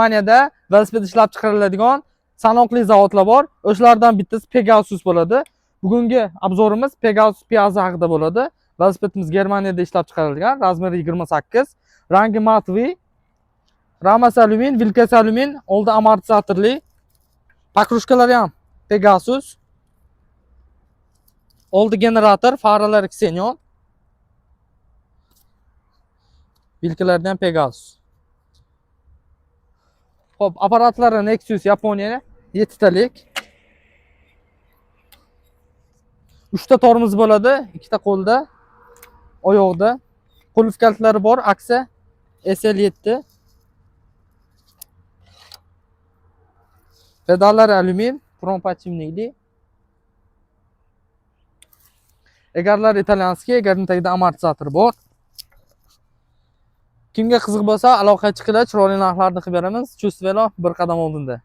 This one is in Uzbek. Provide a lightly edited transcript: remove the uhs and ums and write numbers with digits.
Germaniyada velosiped ishlab chiqariladigan sanoqli zavodlar bor. O'shalardan bittasi Pegasus bo'ladi. Bugungi обзор imiz Pegasus Piazza haqida bo'ladi. Velosipedimiz Germaniyada ishlab chiqarilgan, размер i 28, rangi матовый, ramasi alyumin, vilkasi alyumin, oldi amortizatorli, покрышка lari ham Pegasus. Oldi generator, faralari Xenon. Vilkalarida ham Pegasus. Xo'p, apparatlari Nexus Yaponiya 7 talik. 3 ta tormoz bo'ladi, ikkita qo'lda, oyoqda. Qulf kalitlari bor, Aksa SL7. Pedallari alyumin, trompa chimnikli. Egarlar итальянский, egarning tagida amortizator bor. Kimga qiziq bo'lsa, aloqaga chiqinglar, chiroyli narxlarda qilib beramiz. Chust Velo bir qadam oldinda.